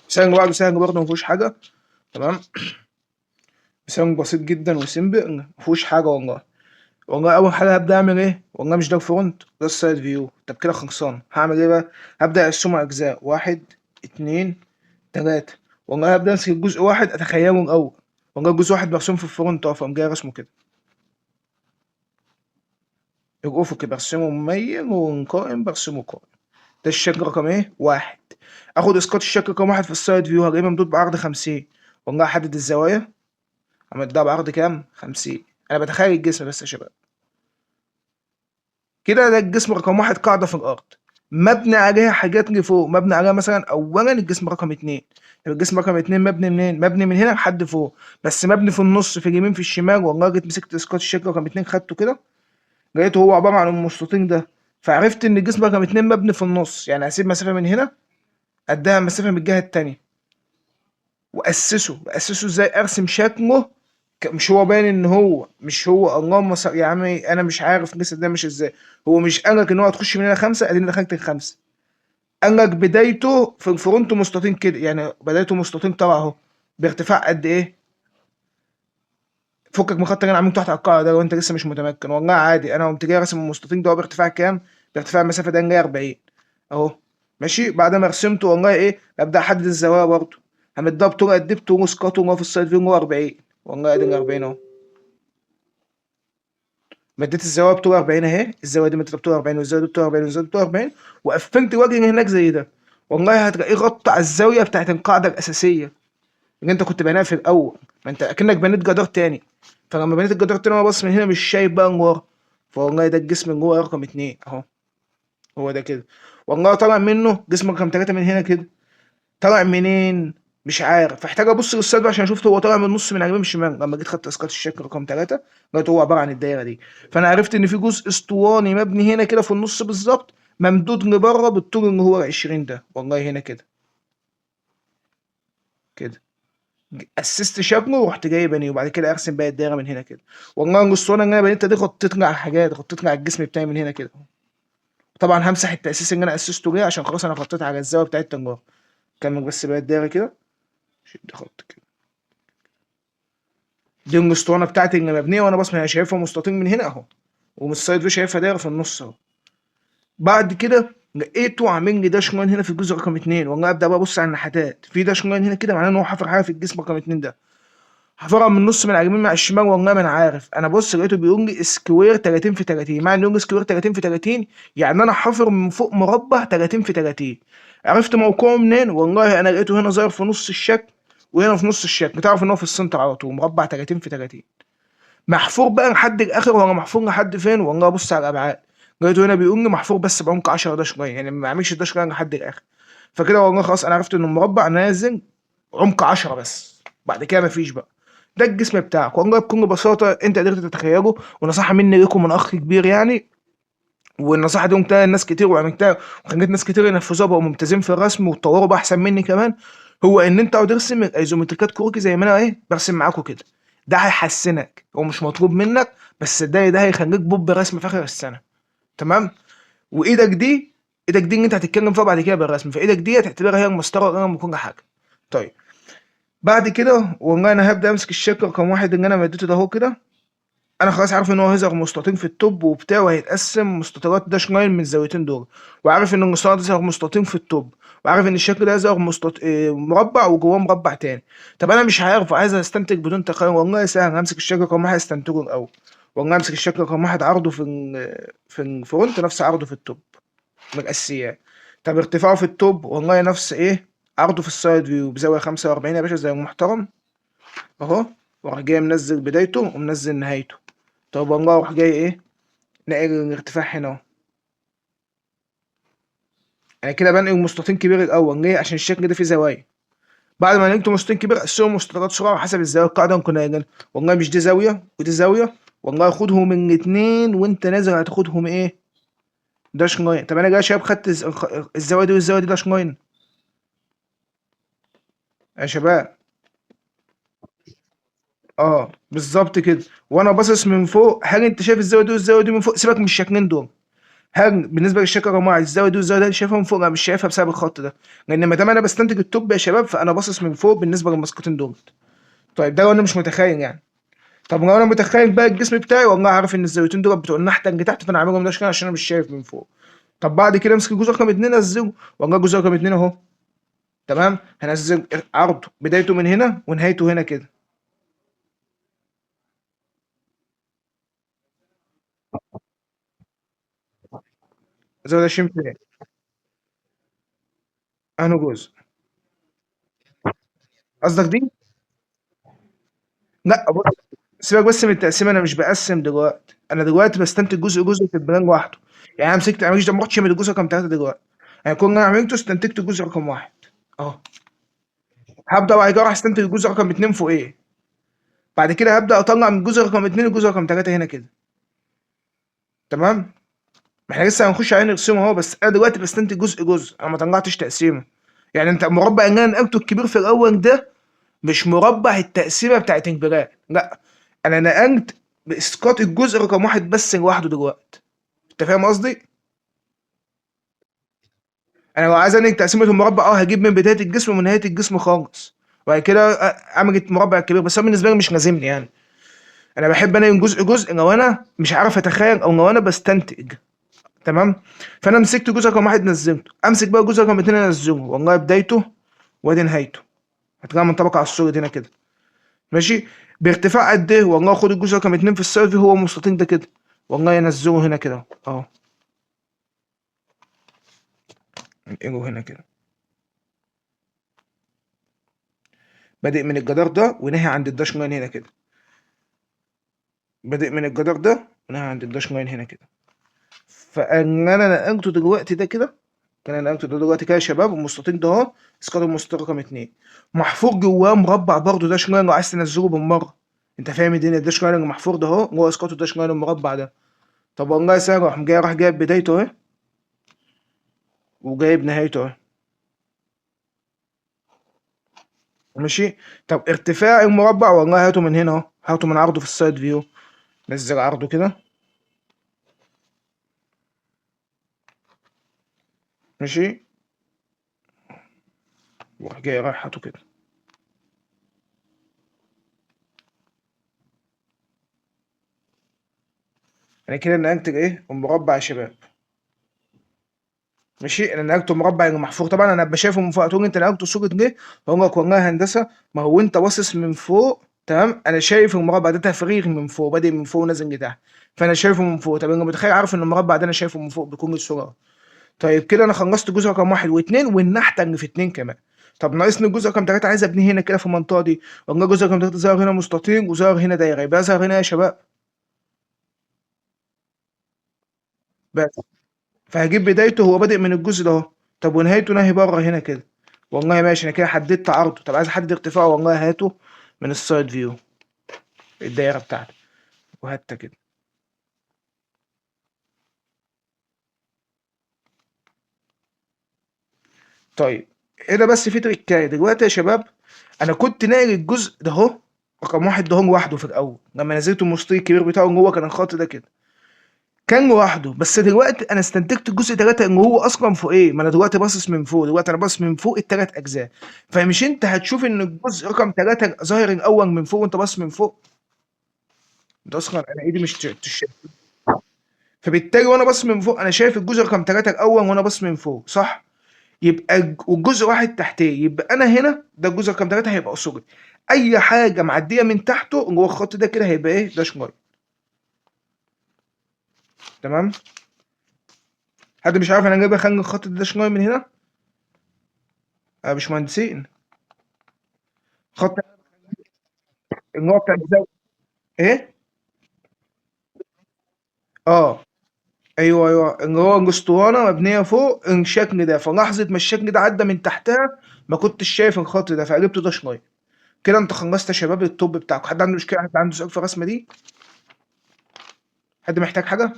سهل بعده، سهل برضه، مفيهوش حاجة. تمام، مثال بسيط جدا و simple، مفيهوش حاجة والله. والله اول حاجة هبدا اعمل ايه؟ والله مش ده ال front، ده ال side view. طب كده خلصان، هعمل ايه بقى؟ هبدا اقسمه اجزاء، 1 2 3. والله هبدا امسك الجزء واحد اتخيله الاول. والله الجزء واحد مرسوم في ال front اهو، فقوم جاي رسمه كده الافقي، برسمه مميل، والقائم برسمه قائم. ده الشكل رقم ايه؟ 1. اخد اسقاط الشكل رقم 1 في ال side view، هلاقيه ممدود بعرض 50. والله احدد الزوايا، عملت ده بعرض كام؟ 50. انا بتخيل الجسم بس يا شباب كده. ده الجسم رقم 1 قاعدة في الأرض، مبني عليها حاجات لفوق، مبني عليها مثلا أولا الجسم رقم 2. طب الجسم رقم 2 مبني منين؟ مبني من هنا لحد فوق، بس مبني في النص، في اليمين، في الشمال. والله جيت مسكت اسقاط الشكل رقم 2 خدته كده، لقيته هو عبارة عن المستطيل ده، فعرفت إن الجسم رقم 2 مبني في النص، يعني هسيب مسافة من هنا قدها مسافة من الجهة التانية، وأسسه. أسسه إزاي؟ أرسم شكله، مش هو باين ان هو مش هو، اللهم صل يا عمي انا مش عارف لسه ده مش ازاي. هو مش قال لك ان هو هتخش من هنا 5، اديني دخلت ال5. قال لك بدايته في ال front مستطيل كده، يعني بدايته مستطيل طبعا اهو، بارتفاع قد ايه؟ فكك من خط اللي انا عامله تحت على القاعدة ده لو انت لسه مش متمكن. والله عادي، انا قمت جاي راسم المستطيل ده هو بارتفاع كام؟ بارتفاع المسافة ده جاي 40 اهو. ماشي، بعد ما رسمته والله ايه؟ ببدا احدد الزوايا برضه، همدها بطول قد ايه؟ بطول اسقاطه وهو في ال side view هو 40. والله ادي 40 اهو، مديت الزاوية بطول 40 اهي، الزاوية دي مديتها بطول 40، والزاويه دي بطول 40، والزاويه دي بطول 40، وقفلت وجهي هناك زي ده. والله هتلاقيه غطى على الزاوية بتاعت القاعدة الاساسية اللي انت كنت بناها في الاول، ما انت اكنك بنيت جدار تاني. فلما بنيت الجدار التاني وانا باصص من هنا مش شايف بقى من ورا، فوالله ده الجسم اللي هو رقم 2 اهو، هو ده كده. والله طالع منه جسم رقم 3 من هنا كده، طالع منين؟ مش عارف، فاحتاج ابص لل side عشان اشوف هو طالع من النص من على اليمين الشمال. لما جيت خدت اسقاط الشكل رقم 3 لقيت هو عبارة عن الدايرة دي، فانا عرفت ان في جزء اسطواني مبني هنا كده في النص بالظبط، ممدود لبره بالطول اللي هو 20 ده. والله هنا كده كده اسست شكله ورحت جاي بنيه، وبعد كده ارسم بقى الدايرة من هنا كده. والله الاسطوانة اللي انا بنيتها دي غطيت لي على حاجات، غطيت لي على الجسم بتاعي من هنا كده. طبعا همسح التاسيس اللي انا اسسته ليه عشان خلاص انا غطيت على الزاوية بتاعت النار. كمل بس بقى الدايرة كده، شد خط كده. دي الاسطوانة بتاعتي اللي مبنية وانا بصمة شايفها مستطيل من هنا اهو، ومن ال side view شايفها دايرة في النص اهو. بعد كده لقيته عامل لي dash line هنا في الجزء رقم 2. والله ابدا بقى ابص على النحتات، في dash line هنا كده معناه ان هو حفر حاجة في الجسم رقم 2 ده، حفرها من النص من على اليمين مع الشمال. والله ما انا عارف، انا بص لقيته بيقول لي square 30 في 30، معنى انه square 30 في 30 يعني انا حافر من فوق مربع 30 في 30. عرفت موقعه منين؟ والله انا لقيته هنا ظاهر في نص الشكل وهنا في نص الشكل، بتعرف ان هو في ال center على طول، مربع 30 في 30. محفور بقى لحد الاخر ولا محفور لحد فين؟ والله بص على الابعاد، لقيته هنا بيقول لي محفور بس بعمق 10 dash line، يعني ما عملش dash line لحد الاخر. فكده والله خلاص انا عرفت ان المربع نازل عمق 10 بس، بعد كده مفيش بقى. ده الجسم بتاعك والله بكل بساطة انت قدرت تتخيله. ونصيحة مني لكم من اخ كبير يعني، والنصيحة دي قمتها لناس كتير وعملتها وخليت ناس كتير ينفذوها، بقوا ممتازين في الرسم واتطوروا بقى احسن مني كمان، هو ان انت اقعد ارسم الايزومتريكات كروكي زي ما انا ايه برسم معاكم كده. ده هيحسنك، هو مش مطلوب منك بس ده هيخليك بوب رسم في اخر السنة. تمام؟ وايدك دي، ايدك دي اللي انت هتتكلم فيها بعد كده بالرسم، فايدك دي هتعتبرها هي المسطره والقلم وكل حاجة. طيب بعد كده والله انا هبدا امسك الشكل رقم 1 اللي انا مديته ده اهو كده. انا خلاص عارف ان هو هيظهر مستطيل في ال top وبتاع، وهيتقسم مستطيلات dash line من الزاويتين دول، وعارف ان المستطيل ده هيظهر مستطيل في ال top، وعارف ان الشكل ده هيظهر مربع وجواه مربع تاني. طب انا مش عارف وعايز استنتج بدون تخيل، والله سهل، همسك الشكل رقم 1 استنتجه الاول. والله امسك الشكل رقم 1 عرضه في ال front نفس عرضه في ال top من الاساسيات. طب ارتفاعه في ال top والله نفس ايه عرضه في ال side view بزاوية 45 يا باشا زي المحترم اهو، وراح جاي منزل بدايته ومنزل نهايته. طب والله راح جاي ايه نقل الارتفاع هنا اهو. انا كده بنقل مستطيل كبير الاول ليه؟ عشان الشكل ده فيه زوايا. بعد ما نقلت مستطيل كبير قسمه مستطيلات صغيرة حسب الزاوية القاعدة اللي كنا قايلينها. والله مش دي زاوية ودي زاوية، والله خدهم الاتنين وانت نازل هتاخدهم ايه dash line. طب انا جاي يا شباب خدت الزاوية دي والزاويه دي dash line يا شباب. بالظبط كده. وانا باصص من فوق، هل انت شايف الزاوية دي والزاويه دي من فوق؟ سيبك من الشكلين دول. هل بالنسبة للشكل رقم واحد الزاوية دي والزاويه دي شايفها من فوق؟ لا مش شايفها بسبب الخط ده، لان ما دام انا بستنتج ال top يا شباب فانا باصص من فوق بالنسبة للمسقطين دول. طيب ده لو انا مش متخيل يعني. طب لو انا متخيل بقى الجسم بتاعي، والله عارف ان الزاويتين دول بتوع النحته اللي تحت، فانا عاملهم dash كده عشان انا مش شايف من فوق. طب بعد كده امسك الجزء رقم 2 انزله، والله الجزء رقم 2 اهو. تمام، هنزل عرضه بدايته من هنا ونهايته هنا كده. زاوية 20 فين؟ انه جزء قصدك دي؟ لا بص، سيبك بس من التقسيم، انا مش بقسم دلوقتي، انا دلوقتي بستنتج جزء جزء في ال plan لوحده. يعني انا مسكت، انا مش ما رحتش من الجزء رقم 3 دلوقتي، انا كل اللي انا عملته استنتجت الجزء رقم 1 اهو. هبدا بعد كده اروح استنتج الجزء رقم 2 فوق ايه، بعد كده هبدا اطلع من الجزء رقم 2 الجزء رقم 3 هنا كده. تمام، ما احنا لسه هنخش عليه نرسمه اهو، بس انا دلوقتي بستنتج جزء جزء، انا ما طلعتش تقسيمه. يعني انت مربع اللي انا نقلته الكبير في الاول ده مش مربع التقسيمه بتاعت ال plan، لا انا نقلت باسقاط الجزء رقم 1 بس لوحده دلوقتي. انت فاهم قصدي؟ انا لو عايز انقل تقسيمه المربع هجيب من بداية الجسم ومن نهاية الجسم خالص، وبعد كده اعمل المربع الكبير، بس انا بالنسبة لي مش لازمني يعني. انا بحب انقل جزء جزء لو انا مش عارف اتخيل او لو انا بستنتج. تمام، فانا مسكت جزء رقم 1 نزلته، امسك بقى جزء رقم 2 انزله، والله بدايته وادي نهايته، هتلاقيها منطبقه على الصورة دي هنا كده. ماشي، بارتفاع قد ايه؟ والله خد الجزء رقم 2 في ال side view هو المستطيل ده كده، والله ينزله هنا كده اهو، انقله هنا كده، بادئ من الجدار ده ونهي عند ال dash line هنا كده، بادئ من الجدار ده ونهي عند ال dash line هنا كده. فان انا نقلته دلوقتي ده كده، كان انا نقلته ده دلوقتي كده يا شباب، المستطيل ده اهو اسقاط المستطيل رقم 2 محفور جواه مربع برضه dash line لو عايز تنزله بالمرة. انت فاهم الدنيا؟ ال dash line اللي محفور ده اهو هو اسقاط ال dash line المربع ده. طب والله سهل، راح جاي راح جايب بدايته اهي وجايب نهايته اهي. ماشي، طب ارتفاع المربع والله هاته من هنا اهو، هاته من عرضه في ال side view، نزل عرضه كده. ماشي، وراح جاي رايح هاته كده. انا كده نقلت الايه؟ المربع يا شباب. ماشي، انا نقلته مربع اللي محفور، طبعا انا ابقى شايفه من فوق. هتقول انت نقلته صوره ليه؟ هقول لك والله هندسة، ما هو انت باصص من فوق. تمام، انا شايف المربع ده تفريغ من فوق، بادئ من فوق ونازل لتحت، فانا شايفه من فوق. طب انا متخيل عارف ان المربع ده انا شايفه من فوق بكل الصورة. طيب كده انا خلصت الجزء رقم 1 و2 والنحته اللي في 2 كمان. طب ناقصني الجزء رقم 3، عايز ابنيه هنا كده في المنطقة دي. والله الجزء رقم 3 ظهر هنا مستطيل وظهر هنا دايرة، يبقى ظهر هنا يا شباب بس. فهجيب بدايته، هو بادئ من الجزء ده اهو، طب ونهايته ناهي بره هنا كده. والله ماشي، انا كده حددت عرضه. طب عايز احدد ارتفاعه، والله هاته من ال side view الدايرة بتاعته، وهاتها كده. طيب هنا بس في تريكايه دلوقتي يا شباب. انا كنت ناقل الجزء ده اهو رقم 1 ده اهو لوحده في الاول، لما نزلت المستطيل الكبير بتاعه جوه كان الخط ده كده كان لوحده، بس دلوقتي انا استنتجت الجزء 3 ان هو اصلا فوق ايه؟ ما انا دلوقتي باصص من فوق، دلوقتي انا باصص من فوق الثلاث اجزاء، فمش انت هتشوف ان الجزء رقم 3 ظاهر الاول من فوق وانت باصص من فوق؟ انت اصلا انا ايدي مش فبالتالي وانا باصص من فوق انا شايف الجزء رقم 3 الاول وانا باصص من فوق، صح؟ يبقى والجزء 1 تحتيه، يبقى انا هنا ده الجزء رقم 3 هيبقى solid، اي حاجة معدية من تحته اللي هو الخط ده كده هيبقى ايه؟ dash line. تمام؟ حد مش عارف انا جايب اخلي الخط ده dash line من هنا؟ يا باشمهندسين، خط اللي هو بتاع الزاوية ايه؟ ايوه، اللي هو الاسطوانة مبنية فوق الشكل ده، فلحظه ما الشكل ده عدى من تحتها ما كنتش شايف الخط ده فقلبته dash line. كده انت خلصت يا شباب ال top بتاعك. حد عنده مشكلة؟ حد عنده سؤال في الرسمة دي؟ حد محتاج حاجة؟